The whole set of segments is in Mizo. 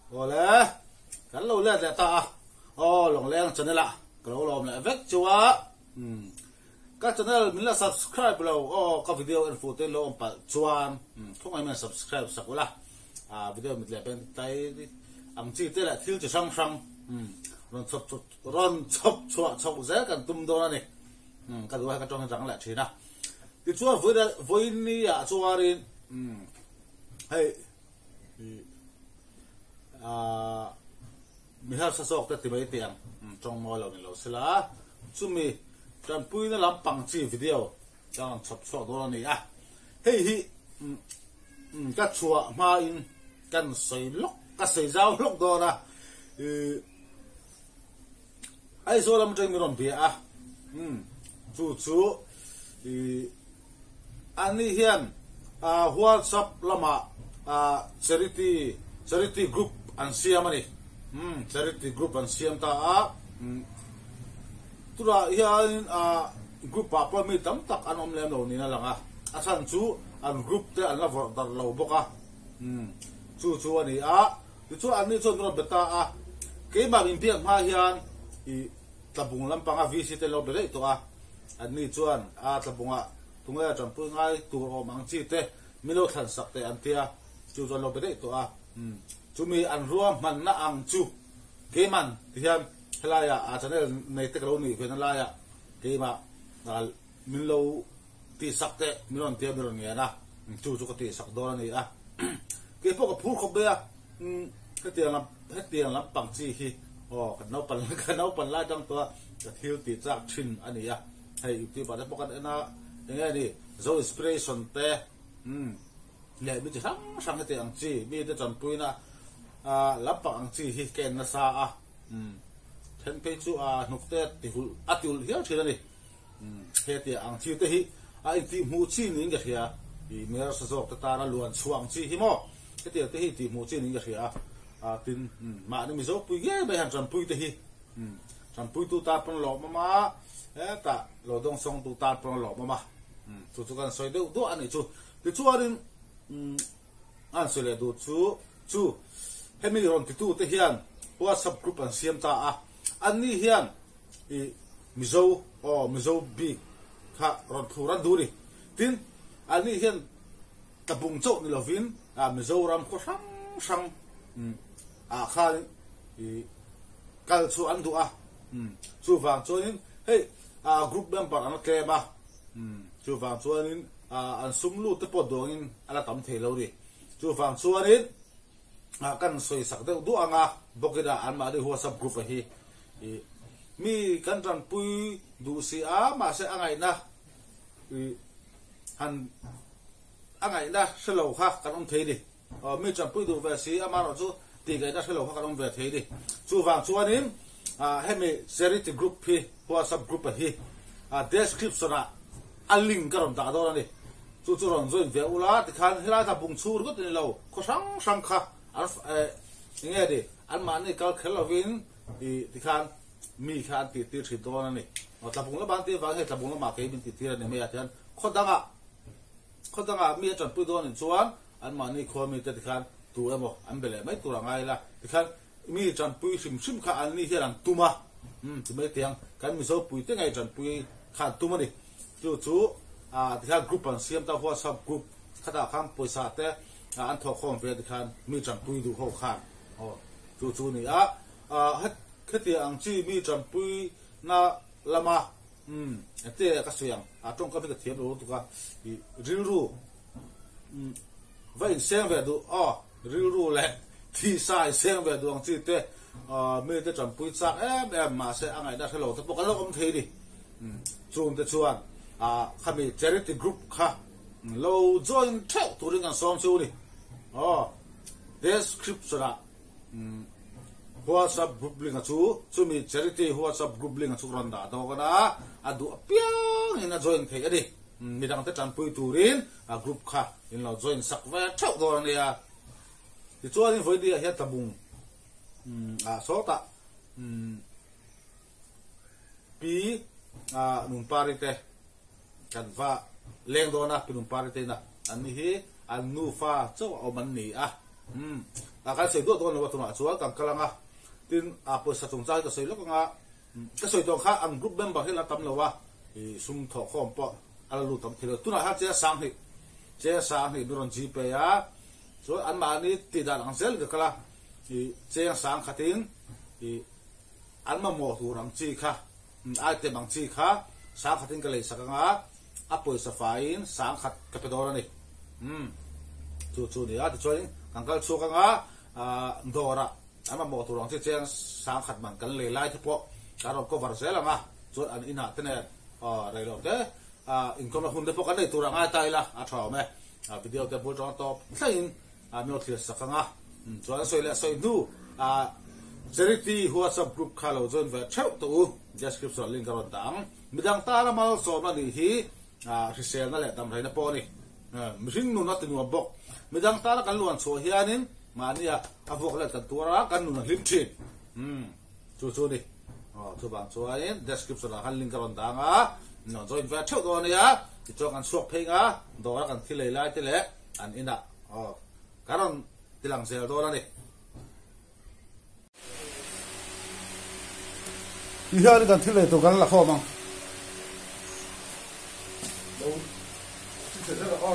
Awle, kan lo let leh ta a, aw Lawngleng channel ah ka lo lawm leh vek chu a, umm ka channel min la subscribe lo aw ka video en fuh te in lo awm palh chuan umm khawngaih hian subscribe sak ula, ah video mit leh peng tlai ang chi te leh thil chi hrang hrang umm rawn chhawp chhuah rawn chhawp chhuah chhoh zel kan tum dawn a ni, umm ka duh a ka tawng hi rang leh thin a, tichuan vawiin ah chuanin umm hei. Mi harsa zawk te ti mai teh ang, tawng mawi lo ni lo sela, chumi tanpuina lampang chi video ka rawn chhawp chhuak dawn a ni a, hei hi ka chhuah hmain kan sawi lawk, ka sawi zau lawk dawn a, Aizawl lam atangin min rawn bia a, chu chu ani hian WhatsApp lamah charity charity group an siam a ni, charity group an siam ta a, tunah hianin group ah pawh mi tam tak an awm lem lo niin a lang a, a chhan chu an group te an la vawrh darh lo bawk a, chu chu a ni a. Tichuan anni chuan min rawn be ta a, keimah min biak hma hian i tlabung lampanga VC te lo be daih tawh a, anni chuan a tlabungah tunge a tanpui ngai tur awm ang chi te min lo thlan sak teh an tia, chu chuan lo be daih tawh a, chumi an ruahmanna ang chu keiman tihian helaiah a channel nei te ka lo nih ve na laiah keimah min lo tihsak teh min rawn tia min rawn ngen a, chu chu ka tihsak dawn a ni a, kei pawh ka phur khawp mai a, hetiang lam hetiang lampang chi hi aw ka naupan ka naupan lai tang tawh a ka thil tih chak thin a ni a, hei youtube ah te pawh kan en a, eng nge ni zo inspiration te umm leh mi chi hrang hrang hetiang ang chi mi te tanpuina ah lampang ang chi hi ka en nasa a, umm then phei chu a hnuk te a ti hulh a ti ulh hial thin a ni. Hetia ang chi te hi a intihhmuh chi niin ka hria. I Mersa zawk te tana luan chhuah ang chi hi maw? Hetiang te hi intihhmuh chi niin ka hria a. Tin, mahni Mizo pui ngei mai han tanpui te hi tanpuitu tan pawn a lawmawm a, hetah lo dawngsawngtu tan pawn a lawmawm a. Chu chu kan sawi deuh duah a nih chu. Tichuanin an sawi leh duh chu chu hemi rawn titute hian WhatsApp group an siam ta a. Anni hian I Mizo aw Mizo bik kha rawn thlur an duh ni. Tin, anni hian tlabung chauh ni lovin Mizoram khaw hrang hrang ah khan i kal chu an duh a. Chuvang chuanin hei group member an la tlem a, chuvang chuanin an sum lut te pawh duangin a la tam thei lo ni. Chuvang chuanin kan sawi sak deuh duah ang a, bawkin ah anmahni WhatsApp group a hi i mi kan tanpui duh si a, mahse a ngaihna i han a ngaihna hre lo kha kan awm thei ni. Aw mi tanpui duh ve si amaherawh chu tih ngaihna hre lo kha kan awm ve thei ni. Chuvang chuanin hemi charity group hi WhatsApp group a hi description ah a link ka rawn dah dawn a ni. Chu chu rawn join ve ula tikhan helai kha bung chhur ringawt a ni lo, khaw hrang hrang kha an eng nge ni anmahni kal kher lovin ih tikhan mi kha an tih tir thin dawn a ni. Aw tlabung lamah an tih avangin hei tlabung lamah kei min tih tir a ni mai a tihian khaw dangah khaw dangah mi a tanpui dawn anih chuan anmahni khua mite tikhan tu emaw an be leh mai tur a ngai la tikhan Mi tanpui hrim hrim kha an ni hian an tum a, umm ti mai tiang kan Mizo puite ngei tanpui kha an tum a ni. Chu chu ah tikhan group an siam ta WhatsApp group khatah khan pawisa te an thawhkhawm ve tikhan mi tanpui duh ho khan aw chu chu a ni a. Ah hetiang ang chi mi tanpui na lama umm engte ka sawi ang ah tawngkam hi ka thiam lo lutuk a ih rilru umm va inseng ve duh aw. Rilru leh thisa i seng ve duh ang chi te, mite tanpui chak em em mahse a ngaihna hre lo te pawh kan lo awm thei ni. Chung te chuan khami charity group kha lo join theuh turin kan sawm chu ni. Aw description ah WhatsApp group link a chu chumi charity WhatsApp group link a chu rawn dah dawk a, a duh apiangin a join thei a ni. Midangte tanpui turin a group kha in lo join sak ve theuh dawn a nia. Tichuanin vawinia hian tlabung ah sawtah Pi Nunpari te kan va leng dawn a, Pi Nunpari te ina an ni hi an nufa chauh a awm an ni a. Umm a kan sawi duah dawn lo a tunah chuan kan kal ang a, tin a pawisa chungchang hi ka sawi lawk ang a, ka sawi tawh kha an group member hi la tam lo a, ih sum thawhkhawm pawh a la lut tam thei lo. Tunah hian cheng sanghnih, cheng sanghnih min rawn gpay a, chuan anmahni tih dan ang zel in ka kal a, ih cheng sang khatin ih an mamawh tur ang chi kha, item ang chi kha sang khatin ka lei sak ang a, a pawisa faiin sang khat ka pe dawn a ni. Umm chu chu a ni a, tichuanin kan kal chhuak ang a, dawrah an mamawh tur ang chi cheng sang khat man kan lei lai te pawh kan rawn cover zel ang a, chuan an inah te nen aw rei loh te inkawmna hun te pawh kan nei tur a ngai ta ila a tha awm e. Video te bul tawng tawp thlengin min lo thlir sak ang a, chuan sawi leh sawi hnu Charity WhatsApp group kha lo join ve theuh tawh u, description ah link a rawn dah ang. Midang tana malsawmna nih hi hriselna leh damreina pawh a ni. Mihring nun a ti nuam bawk. Midang tana kan luan chhuah hianin mahnia a vuak let kan tuar a, kan nun a hlim thin. Chu chu a ni. Chuvang chuanin description ah khan link a rawn dah ang a, min rawn join ve theuh dawn a nia. Tichuan kan chhuak phei nga, dawra kan thi lei lai te leh an inah kan rawn tilang zel dawn a ni. Ti hian kan thil lei tur kan la khawm ang. Lo chi che zel a.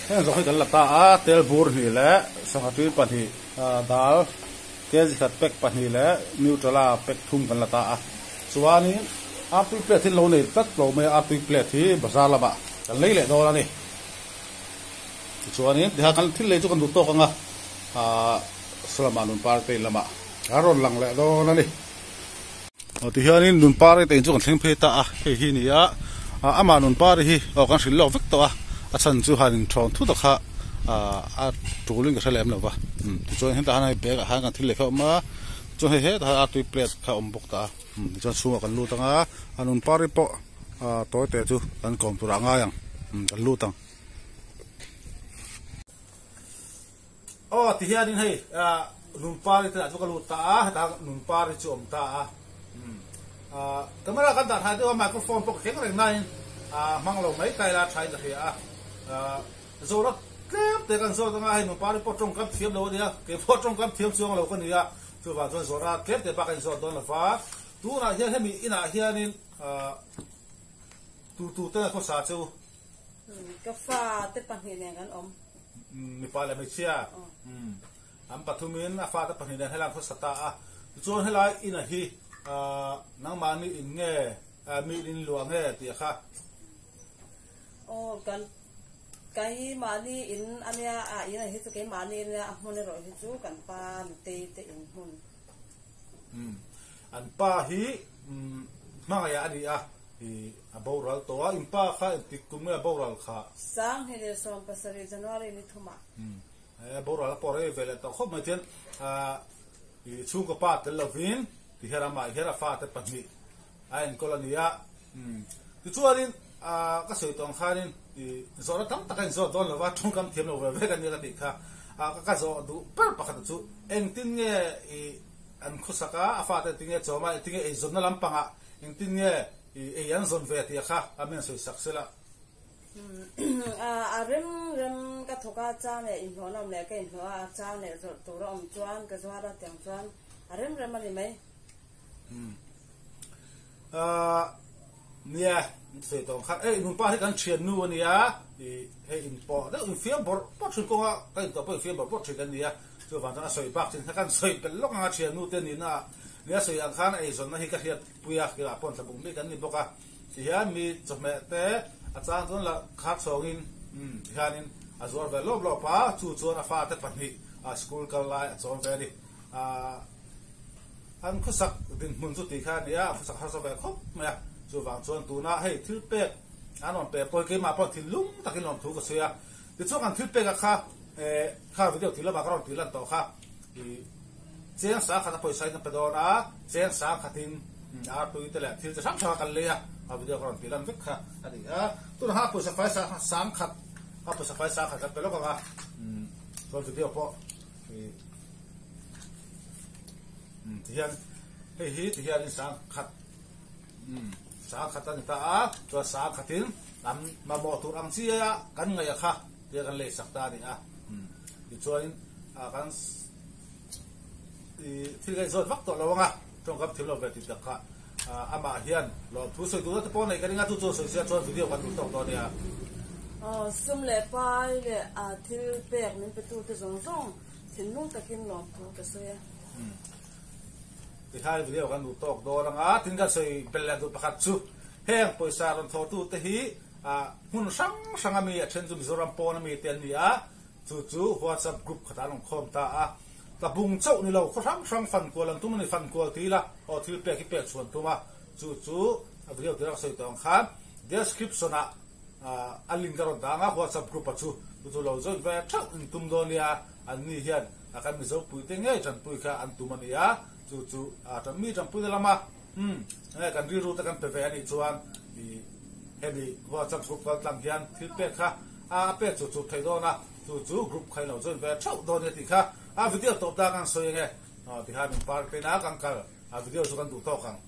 Heng zawng hi kan la ta a, tel bur hnih leh sangha tui pahnih dal kg khat pack pahnih leh Nutella pack thum kan la ta a. Chuanin artui plate hi lo nei tlat lo mai a, artui plate hi bazar lamah kan lei leh dawn a ni. Tichuanin tihian kan thil lei chu kan duh tawk ang a, Salamah Nunpar te in lamah a rawn lang leh dawn a ni. Aw tihianin Nunpari te in chu kan thleng phei ta a, hei hi ni a, amah Nunpari hi aw kan hrilh lawk vek tawh a, a chhan chu han inthawn thut a kha a tulin ka hre lem lo va. Tichuan hetah hian hei bag ah hian kan thil lei kha a awm a, tichuan hei hetah hian artui plate kha a awm bawk ta a, tichuan chhungah kan lut ang a, a Nunpari pawh tawi te chu kan kawm turah a ngai ang, kan lut ang. Aw ti hianin hei Nunpari te ah chu ka lut ta a, hetah Nunpari chu a awm ta a. Camera kan dah thai deuh a, microphone pawh ka keng reng nain hmang lo mai ta ila thain ka hria a. Zawhna tlem te kan zawt anga hei Nunpari pawh tawngkam thiam lo a nia, kei pawh tawngkam thiam chuang lo ka ni a, chuvang chuan zawhna tlem te bak a inzawt dawn lo va. Tunah hian hemi inah hianin tu tu te khawsa chu? Ka fa te pahnih nen kan awm. Mipa leh hmeichhia. An pathumin a fate pahnih nen helai an khawsa ta a. Tichuan helai ina hi nangmahni in nge mi in luah nge tih a kha. Aw kan keimahni in a nia a ina hi chu keimahni in a nia a hmun erawh hi chu kan pa nutei te in hmun. An pa hi hmangaih a ni a, a boral tawh a, in pa kha engtik kum nge a boral kha? 2017 January ni thumah. A boral a pawh rei ve leh tawh khawp mai chuan chhungkaw pa tel lovin ti hian amah hian a fate pahnih a enkawl a ni a. Tichuanin ka sawi tawh ang khanin zawhna tam tak a inzawt dawn lova tawngkam thiam lo ve vek a nia ka tih kha ka zawh duh ber pakhat chu engtin nge i an khawsak a, a fate engtin nge chawm a, engtin nge eizawnna lampangah engtin nge ei an zawn ve tih kha a min sawi sak sela. A rem rem ka thawk a, chang leh inhlawhna awm leh ka inhlawh a, a chang leh zawrh tur a awm chuan ka zuar a tiang chuan a rem rem a ni mai. Nia, sawi tawh ang kha, hei nunpa hi kan thiannu a nia, hei inpawh deuh infiam bawrh bawrh thin kawnga ka intawh pawh infiam bawrh bawrh thin kan nia, chuvang chuan a sawi bak chin kha kan sawi belh lawk ang a thiannu te nihna ah nia sawi ang khan eizawnna hi ka hriatpui a, keimah pawh thlabuk mi kan ni bawk a, tihian mi chawhmeh te a chang chuan la khar chhawngin tihianin a zuar ve lawp lawp a, chu chuan a fate pahnih school kal lai a chawm ve a ni. An khawsak dinhmun chu tih kha a ni a, an khawsak harsa ve khawp mai a. Chuvang chuan tuna hei thil pek an rawn pe pawh hi keimah pawh thinlung takin lawm thu ka sawi a. Tichuan kan thil pekah kha kha video tih lamah ka rawn tih lan tawh kha i cheng sang khat a pawisa in ka pe dawn a, cheng sang khatin artui te leh thil chi hrang hrang a kan lei a, a video ka rawn tih lan vek kha a ni a. Tunah khan a pawisa fai sang khat a pawisa fai sang khat kan pe lawk ang a, chuan video pawh i Tihian hei hi tihianin sangkhat sangkhat a ni ta a, chuan sangkhatin an mamawh tur ang chi a kan ngaih a kha tia kan lei sak ta a ni a. Tichuanin kan thil kan inzawt vak tawh lo ang a, tawngkam thim lo ve tih tak kha amah hian lawmthu sawi duhna te pawh a neih ka ring a, chu chu sawi sia chuan video kan duh tawk dawn a nia. Sum leh pai leh thil pek min petute zawng zawng Thinlung takin lawmthu ka sawi a. Tikhai video kan duh tawk dawn anga tin kan sawi belh leh duh pakhat chu heng pawisa rawn thawhtu te hi hmun hrang hrang ami a then chu Mizoram pawn ami te an ni a, chu chu WhatsApp group khatah an rawn khawm ta a, tlabung chauh ni lo khaw hrang hrang fan kual an tum a ni, fan kual ti ila aw thil pek hi pek chhuan tum a, chu chu a video tirah ka sawi tawh ang khan description ah A link a rawn dang a, WhatsApp group a chu chu chu lo join ve theuh in tum dawn nia, an ni hian a kan Mizo puite ngei tanpui kha an tum a ni a, chu chu a tan mi tanpuina lama umm nge kan rilru te kan pe ve a nih chuan ih hemi WhatsApp group kal tlang hian thil pek kha a pek chu chu theih dawn a, chu chu group kha in lo join ve theuh dawn nia tih kha a video tawp dan an sawi ange, tikhan in park te inah kan kal a video chu kan duh tawk ang.